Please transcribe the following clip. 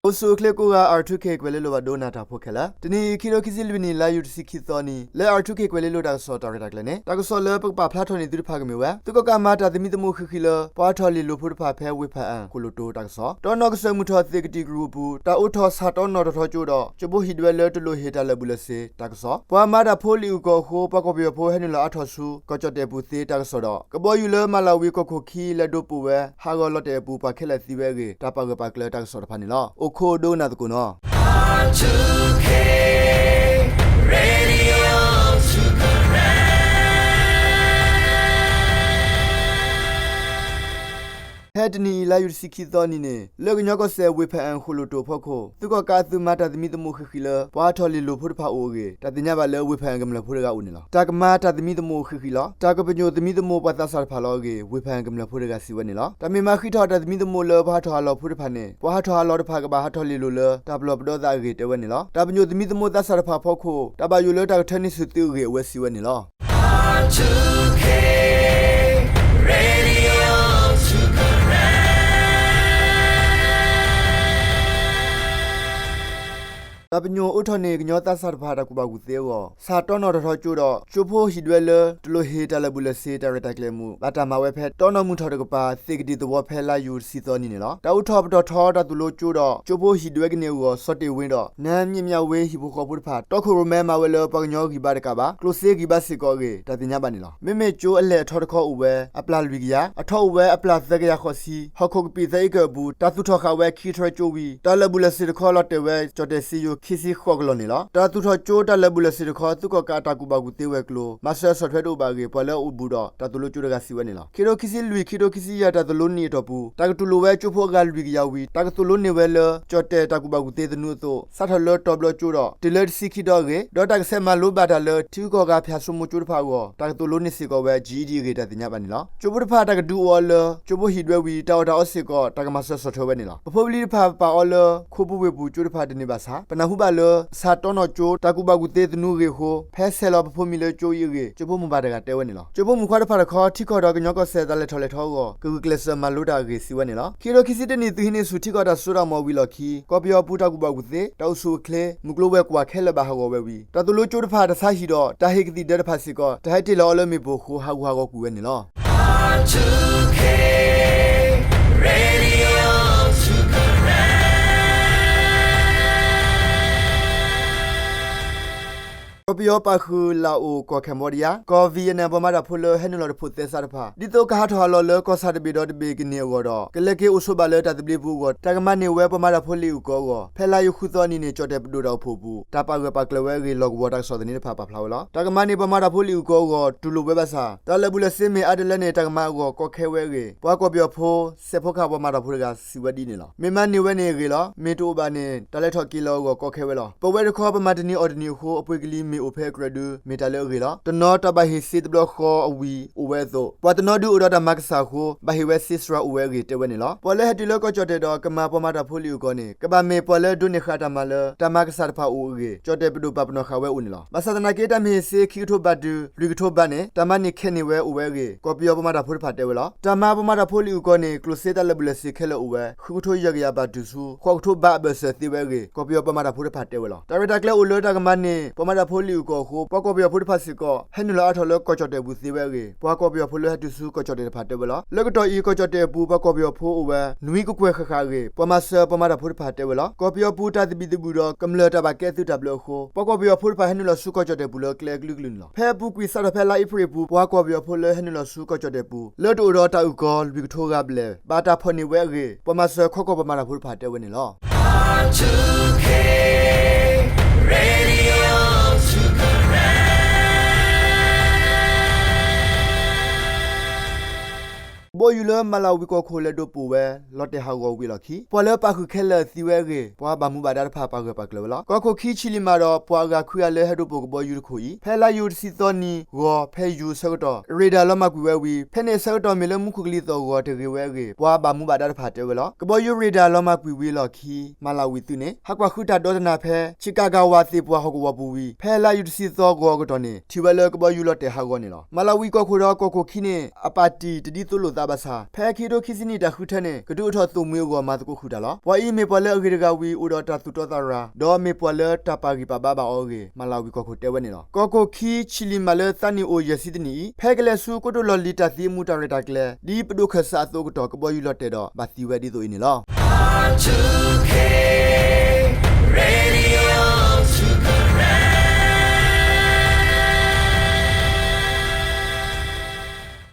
အိၣ်ဆူၣ်အိၣ်ချ့ကိးဂၤ R two K ကွဲၤလ့လိၤဘၣ်ဒိနၤတၢ်ဖိခဲလၢာ်, တနံၤအံၤ ခံကထိခံဆံလွံၢ်နံၣ် လါယူၤတဆံခံသီနံၤ လၢ R two K ကွဲၤလ့လိၤတၢ်ကစီၣ်တၢ်ရဲၣ်တၢ်ကျဲၤန့ၣ် တၢ်ကစီၣ်လၢပကပာ်ဖျါထီၣ်န့ၢ်သုတဖၣ်ကမ့ၢ်ဝဲ သုးကီၣ်ကးမၤတၢ်သမံသမိးဃံးဃံးလၢ ပှၤဟးထီၣ်လ့ၣ်လိၤဖိတဖၣ်ဖဲဝ့ၢ်ဖၣ်အၣ်ဃိၣ်လိၣ်တိၤတၢ်ကစီၣ်, တီနီၣ်ကစၢၢ်မုၢ်ထီၣ်သ့ၣ်ကတံၢ်ကရူၢ်အပူၤ တၢ်အိးထီၣ်ဆၣ်တီနီၣ်ထီၣ်ထီကၠိဒီး ကၠိဖိဟံၣ်ဒွဲလၢတလိၣ်ဟ့ၣ်တၢ်လၢာ်ဘူၣ်လၢာ်စ့ၤတၢ်ကစီၣ်, ပှၤမၤတၢ်ဖိလံာ်အုၣ်ကီၤအဃိ ပှၤကီၢ်ပယီၤဖိဟဲနုာ်လီၤအါထီၣ်ဆူ ကီၢ်ကၠီၣ်တဲၣ်ပူၤသ့တၢ်ကစီၣ်ဒီး ကဘီယူၤလၢမၤလၤဝံၤကီၢ်ခိၣ်ခံလဲၤဒိးပိာ်ဝဲ ဟးဂီၤလီၤတဲာ်အပူၤ ပှၤခဲလၢာ်သံဝဲအဂ့ၢ် တၢ်ပာ်ဂၢၢ်ပာ်ကျၢၤတၢ်ကစီၣ်တဖၣ်န့ၣ်လီၤ. အိၣ်ခိးဒိကနၣ်သကိးနီၤ. ဖဲတနံၤအံၤ လါယူၤတဆံခံသီနံၤန့ၣ် လၢကညီကီၢ်စဲၣ် ဝ့ၢ်ဖၣ်အၣ်ဃိၣ်လိၣ်တိၤအဖီခိၣ် သုးကီၣ်ကးအသုးမၤတၢ်သမံသမိးဃံးဃံးလၢ ပှၤဟးထီၣ်လ့ၣ်လိၤဖိတဖၣ်အိၣ်အဂ့ၢ် တၢ်သ့ၣ်ညါဘၣ်လၢ ဝ့ၢ်ဖၣ်အၣ်ကမျၢၢ်ဖိတဂၤအိၣ်န့ၣ်လီၤ. တၢ်ကမၤတၢ်သမံသမိးဃံးဃံးလီၤ. တၢ်ကပညိၣ်သမံသမိးပှၤသးစၢ်တဖၣ်လီၤအဂ့ၢ် ဝ့ၢ်ဖၣ်အၣ်ကမျၢၢ်ဖိတဂၤစံးဝဲန့ၣ်လီၤ. တၢ်မ့ၢ်မၤဃံးထီၣ်တၢ်သမံသမိးလၢ ပှၤဟးထီၣ်ဟးလီၤဖိတဖၣ်န့ၣ် ပှၤဟးထီၣ်ဟးလီၤတဖၣ်ကဘၣ်ဟးထီၣ်လ့ၣ်လိၤလၢ တၢ်ပလီၢ်ပဒီသးအဂ့ၢ်တဲဝဲန့ၣ်လီၤ. တၢ်ပညိၣ်သမံသမိးသးစၢ်တဖၣ်အဖီခိၣ် တၢ်ဘၣ်ယိၣ်လၢတၢ်ကထၢန့ၢ်ဆူၣ်သုးအဂ့ၢ် အဝဲစံးဝဲန့ၣ်လီၤ. တၢ်ပညိၣ်အိးထီၣ်န့ၢ်ကညီသးစၢ်တဖၣ်တၢ်ကူၣ်ဘၣ်ကူၣ်သ့အဂီၢ် ဆၣ်တီနီၣ်ထီၣ်ထီကၠိဒီး ကၠိဖိဟံၣ်ဒွဲလၢ တလိၣ်ဟ့ၣ်တၢ်လၢာ်ဘူၣ်လၢာ်စ့ၤတၢ်ရဲၣ်တၢ်ကျဲၤအမူး ဘၣ်တၢ်မၤဝဲဖဲ တီနီၣ်မုၢ်ထီၣ်တကပၤ သ့ၣ်ကတံၢ်သဝီဖဲလါယူၤတဆံသီနံၤန့ၣ်လီၤ. တၢ်အိးထီၣ်ပတီၢ်ထီတၢ်သိၣ်လိကၠိဒီး ကၠိဖိဟံၣ်ဒွဲကန့ၢ်အဂီၢ် စီၤတ့ၢ်ဝ့ဒီး နါမြင့်မြတ်ဝင်း ဟံၣ်ဖိဃီဖိတဖၣ် တီခိၣ်ရိၣ်မဲမၤဝဲလၢ ပှၤကညီဂံၢ်ဘါတကးဘၣ် ကျိၣ်စ့ဂံၢ်ဘါစ့ၢ်ကီးအဂ့ၢ် တၢ်သ့ၣ်ညါဘၣ်န့ၣ်လီၤ. မ့မ့ၢ်ကၠိအလဲၢ်အထီတခီအိၣ်ဝဲ အပျၢ်လွံၢ်ကယၤ, အထီအိၣ်ဝဲအပျၢ်သၢကယၤဃိးဆံ, ဟီၣ်ခိၣ်ကပံာ်သၢအ့ကၢၣ်အပူၤ တၢ်သူၣ်ထီၣ်ဃာ်ဝဲခံကထၢကၠိဝံၤ တၢ်လၢာ်ဘူၣ်လၢာ်စ့ၤတခီလီၤတဲာ်ဝဲ ကၠီၣ်တဲၣ်စ့ယိၤ ခံဆံဃိးကလီၢ်န့ၣ်လီၤ. တၢ်သူၣ်ထီၣ်ကၠိတၢ်လၢာ်ဘူၣ်လၢာ်စ့ၤတခီ သုးကီၣ်ကးအတၢ်ကူၣ်ဘၣ်ကူၣ်သ့ဝဲၤကျိၤ မၤစၢၤဆီၣ်ထွဲတအိၣ်ဘၣ်အဂ့ၢ် ပှၤလၢအအိၣ်ဘူးဒီး တၢ်သိၣ်လိကၠိတဂၤစံးဝဲန့ၣ်လီၤ. ခံကထိခံဆံလွံၢ် ခံကထိခံဆံယဲၢ် တၢ်သိၣ်လိနံၣ်အတီၢ်ပူၤ တၢ်ကတူၢ်လိာ်ဝဲကၠိဖိအဂၤလွံၢ်ကယၤဝံၤ တၢ်ကသိၣ်လိန့ၢ်ဝဲလၢ ကၠီၣ်တဲၣ်တၢ်ကူၣ်ဘၣ်ကူၣ်သ့သနူအသိး စးထီၣ်လၢတီၤဘျီကၠိဒီး တုၤလၢတဆံခံဒီအဂ့ၢ် ဒီးတၢ်ကဆဲးမၤလိဘၣ်တၢ်လၢ ထံဂုၤကီၢ်ဂၤဖၠၣ်စိမိၤကၠိတဖၣ်အဂီၢ် တၢ်ကသိၣ်လိန့ၢ်စ့ၢ်ကီးဝဲ GED အဂ့ၢ် တၢ်သ့ၣ်ညါဘၣ်န့ၣ်လီၤ. ကၠိဖိတဖၣ်တၢ်ကဒုးအိၣ်အီၤလၢ ကၠိဖိဟံၣ်ဒွဲဝံၤ တၢ်အီၣ်တၢ်အီစ့ၢ်ကီး တၢ်ကမၤစၢၤဆီၣ်ထွဲဝဲန့ၣ်လီၤ. ပဖိပလံၤတဖၣ်ပပာ်အီၤလၢ ခိပူၤဝ့ၢ်ပူၤကၠိတဖၣ်တန့ၢ်ဘၣ်ဆၣ် ပနၢ်ဟူဘၣ်လၢ ဆၣ်တီနီၣ်ကၠိ တၢ်ကူၣ်ဘၣ်ကူၣ်သ့သနူအဂ့ၢ်အဃိ ဖဲဆဲးလီၤပဖိမံၤလၢကၠိအံၤအဂ့ၢ် ကၠိဖိမိၢ်ပၢ်တဂၤတဲဝဲန့ၣ်လီၤ. ကၠိဖိမုၣ်ခွါတဖၣ်တခီ ထံကီၢ်ဒီးကညီကီၢ်စဲၣ်တၢ်လဲၤထီၣ်လဲၤထီအဂီၢ် ကဂုာ်ကျဲးစၢးမၤလိတၢ်အဂ့ၢ်စံးဝဲန့ၣ်လီၤ. ခံကထိခံဆံတၢနံၣ် သုးဟံးန့ၢ်ဆူၣ်ထံကီၢ်တၢ်စိတၢ်ကမီၤဝံၤအလီၢ်ခံ ကီၢ်ပယီၤပူၤတၢ်ကူၣ်ဘၣ်ကူၣ်သ့ တၢ်အိၣ်ဆူၣ်အိၣ်ချ့ မုၢ်ကျိၤဝဲၤကွာ်ခဲလၢာ်ဘၣ်ဟးဂီၤဝဲဝံၤ တၢ်သိၣ်လိကၠိတဖၣ်တဆါဟံၣ်ဒီး တၢ်ဟ့ၣ်ကသံၣ်ဒၢတဖၣ်စ့ၢ်ကီး တၢ်ဟဲတ့ၢ်လီၤအီၤလၢမ့ၣ်ပိၢ်အဃိ ဟးဂူာ်ဟးဂီၤကွံာ်ဝဲန့ၣ်လီၤ. ကီၢ်ပယီၤပာ်ဃုာ် လၣ်အိၣ် ကီၢ် Cambodia ကီၢ် Vietnam ပှၤမၤတၢ်ဖိလၢဟဲနုာ်လီၤတဖိးသဲစးတဖၣ် ဒ်သိးကဟးထီၣ်ဟးလီၤလၢကီၢ်ဆၣ်တဘ့ၣ်ဒီးတဘ့ၣ်ကန့ၢ်အဂီၢ်ဒီး ကလဲၤက့ၤအိၣ်ဆိးဘၣ်လၢတၢ်သဘျ့ပူၤအဂီၢ် တၢ်ကမၤန့ၢ်ဝဲပှၤမၤတၢ်ဖိလံာ်အုၣ်ကီၤအဂီၢ် ဖဲလါယူၤဃုသီအနံၤန့ၣ် ကၠီၣ်တဲၣ်ပဒိၣ်တၢ်အိၣ်ဖှိၣ်အပူၤ တၢ်ပာ်ဂၢၢ်ပာ်ကျၢၤဝဲအဂ့ၢ် လီၢ်ကဝီၤတၢ်ကစီၣ်သန့တဖၣ်ပာ်ဖျါဝဲလီၤ. တၢ်ကမၤန့ၢ်ပှၤမၤတၢ်ဖိလံာ်အုၣ်ကီၤအဂီၢ် တူၢ်လိာ်ဝဲဘၣ်ဆၣ် တၢ်လၢာ်ဘူၣ်လၢာ်စ့မ့ၢ်အါတလၢန့ၣ် တၢ်ကမၤအဂီၢ်ကီခဲဝဲအဂ့ၢ် ပှၤကီၢ်ပယီၤဖိ စဲးဖီကဟၣ်ပှၤမၤတၢ်ဖိတဂၤစံးဝဲဒ်န့ၣ်လီၤ. မ့ၢ်မၤန့ၢ်ဝဲန့ၣ်အဂ့ၢ်လီၤ. မ့ၢ်တအိၣ်ဘၣ်န့ၣ် တၢ်လဲၤထီၣ်က့ၤလီၤအဂီၢ်ကီခဲဝဲလီၤ. ပဝဲတခီ ပမၤတနံၤအီၣ်တနံၤအဃိ အပှ့ၤကလံၤမ့ၢ်အိၣ်ဖဲအကြၢးဒု မ့ၢ်တၢ်လၢအဂ့ၢ်လီၤ. တနီၤတၢ်ဘၣ်ဟ့ၣ်စ့တဘျီဃီအဝံၤအိၣ်ဝဲအသိး ပှၤတနီၤဒုးအိၣ်ဒီးတၢ်မၤကစၢ်အဃိ ဘၣ်ဟ့ၣ်ဝဲစ့စှၤအိၣ်ဝဲအဂ့ၢ်တဲဝဲန့ၣ်လီၤ. ပှၤလၢဟဲတုၤလၢကီၢ်ကၠီၣ်တဲၣ်ဒီး ကမၤပှၤမၤတၢ်ဖိလံာ်အုၣ်ကီၤန့ၣ် ကဘၣ်မ့ၢ်ပှၤလၢဒိးန့ၢ်ဃာ်တၢ်မၤလၢ တၢ်မၤကစၢ်တဖၣ်အိၣ်အဂ့ၢ် ကၠီၣ်တဲၣ်ပဒိၣ်ပာ်ပနီၣ်ဃာ်ဝဲအိၣ်န့ၣ်လီၤ. ဘၣ်ဆၣ်သနာ်က့ တၢ်မ့ၢ်ဟ့ၣ်စ့ခံကထိဘးတုၤ လွံၢ်ကထိဘးန့ၣ် တၢ်မၤန့ၢ်ခဲန့ၢ်ဝဲအိၣ်ဝဲအဂ့ၢ် ကီၢ်ပယီၤပှၤမၤတၢ်ဖိတဖၣ်တဲဝဲလီၤ. တၢ်မၤပှၤမၤတၢ်ဖိလံာ်အုၣ်ကီၤန့ၣ် ကျိၣ်စ့တၢ်လၢာ်ဘူၣ်လၢာ်စ့ၤခဲလၢာ်အိၣ်ဝဲ ဃုကထိယဲၢ်ကယၤဘးတုၤဆူ ဃိးကထိဘးအဘၢၣ်စၢၤသ့ဝဲအဂ့ၢ် ကီၢ်ပယီၤပှၤမၤတၢ်ဖိတဖၣ်တဲဝဲလီၤ. တၢ်ရဲၣ်တၢ်ကျဲၤအိၣ်လၢတၢ်ကမၤန့ၢ် ပှၤမၤတၢ်ဖိလံာ်အုၣ်ကီၤအဃိ ပှၤကီၢ်ပယီၤဖိတဖၣ်စ့ၢ်ကီး ဟဲနုာ်လီၤအါထီၣ်လၢကီၢ်ကၠီၣ်တဲၣ်ပူၤသ့ဝဲအဂ့ၢ် ပှၤကီၢ်ပယီၤဖိလၢဟဲတုၤဆူကီၢ်ကၠီၣ်တဲၣ်တဖၣ်တဲဝဲလီၤ. လၢကတီၢ်အံၤ ကီၢ်ကၠီၣ်တဲၣ်အပူၤ ပှၤကီၢ်ပယီၤဖိအိၣ်ဝဲ နွံကကွဲၢ်ဃၣ်ဃၣ်အဂ့ၢ် ပှၤမၤစၢၤပှၤမၤတၢ်ဖိတဖၣ်တဲဝဲလီၤ. ကီၢ်ပယီၤပူၤတၢ်သဘံၣ်သဘုၣ်ဒီး ကမျၢၢ်တၢ်ဘၣ်ကဲသုးတၢ်ဘျၢအဃိ ပှၤကီၢ်ပယီၤဖိတဖၣ်ဟဲနုာ်လီၤဆူကီၢ်ကၠီၣ်တဲၣ်ပူၤလၢကျဲအကလုာ်ကလုာ်န့ၣ်လီၤ. ဖဲအပူၤကွံာ်စးထီၣ်ဖဲလါအ့ဖြ့ၣ်အပူၤ ပှၤကီၢ်ပယီၤဖိလၢဟဲနုာ်လီၤဆူကီၢ်ကၠီၣ်တဲၣ်ပူၤ လၢတအိၣ်ဒီးတၢ်အုၣ်ကီၤ လွံၢ်ကထိဂၤဘျဲၣ် ဘၣ်တၢ်ဖီၣ်န့ၢ်ဝဲအဂ့ၢ် ပှၤမၤစၢၤခီကီၢ်ပှၤမၤတၢ်ဖိတဖၣ်တဲဝဲန့ၣ်လီၤ. ကဘီယူၤလၢမၤလၤဝံၤကီၢ်ခိၣ်လဲၤဒိးပိာ်ဝဲ လီၤတဲာ်ဟးဂီၤဝံၤအလီၢ်ခံ ပှၤလၢပာ်ဃုာ်ခဲလၢာ်သံဝဲအဂ့ၢ် ပှၤဘၣ်မူဘၣ်ဒါတဖၣ်ပာ်ဂၢၢ်ပာ်ကျၢၤဝဲလီၤ. ကီၢ်ခိၣ်ခံဆံးလံမးဒီး ပှၤအဂၤခွံဂၤလၢဟဲဒိးပိာ်ကဘီယူၤတခိၣ်အံၤ ဖဲလါယူၤတဆံသီနံၤဂီၤ ဖဲယူၤဆၢကတီၢ် ရ့ဒၤလီၤမၢ်ကွံာ်ဝဲဝံၤ ဖဲန့ၣ်အဆၢကတီၢ်မ့ၢ်လၢမူခိၣ်ကလံၤသီၣ်ဂီၤတဂ့ၤဝဲအဂ့ၢ် ပှၤဘၣ်မူဘၣ်ဒါတဖၣ်တဲဝဲလီၤ. ကဘီယူၤရ့ဒၤလီၤမၢ်ကွံာ်ဝံၤအလီၢ်ခံ မၤလၤဝံၤသုးန့ၣ် ဟးကွၢ်ဃုတၢ်ဒီတနၤဖဲ ဆံးကၤကၤဝးသ့ၣ်ပှၢ်ဟီၣ်ကဝီၤပူၤဝံၤ ဖဲလါယူၤတဆံသီဂီၤအကတီၢ်န့ၣ် ထံၣ်ဝဲလၢကဘီယူၤလီၤတဲာ်ဟးဂီၤန့ၣ်လီၤ. မၤလၤဝံၤကီၢ်ခိၣ်ဒီးကီၢ်ခိၣ်ခံန့ၣ် အပၣ်တံၣ်တဒ်သိးလိာ်သးဘၣ်ဆၣ် ဖဲခံကထိခံဆံနံၣ်တၢ်ဃုထၢန့ၣ် ကဒုးအိၣ်ထီၣ်သိၣ်မှံၤအဂီၢ် မၤသကိးဃုာ်တၢ်လီၤ. ပှၤအံၤမ့ၢ်ပှၤလၢအဂ့ၤတဂၤဝံၤ အိၣ်ဒီးတၢ်သူၣ်တီသးရၤ ဒီးမ့ၢ်ပှၤလၢတၢ်ပာ်ဂံၢ်ပာ်ဘါဘၣ်အီၤအဂ့ၢ် မၤလၤဝံၤကီၢ်ခိၣ်တဲဝဲန့ၣ်လီၤ. ကီၢ်ခိၣ်ခံဆံးလံမးလၢသးနံၣ်အိၣ်ယဲၢ်ဆံတနံၣ်အံၤ ဖဲကလဲၤဆူကီၢ်ဒိၣ်လီၢ်လံၤတၢ်သံအမူးတၢ်ရဲၣ်တၢ်ကျဲၤ ဒ်ပဒိၣ်ခၢၣ်စးအသိးအကတီၢ် ကဘီယူၤလီၤတဲာ်ဒီး ဘၣ်သံဝဲဒ်သိးအံၤန့ၣ်လီၤ.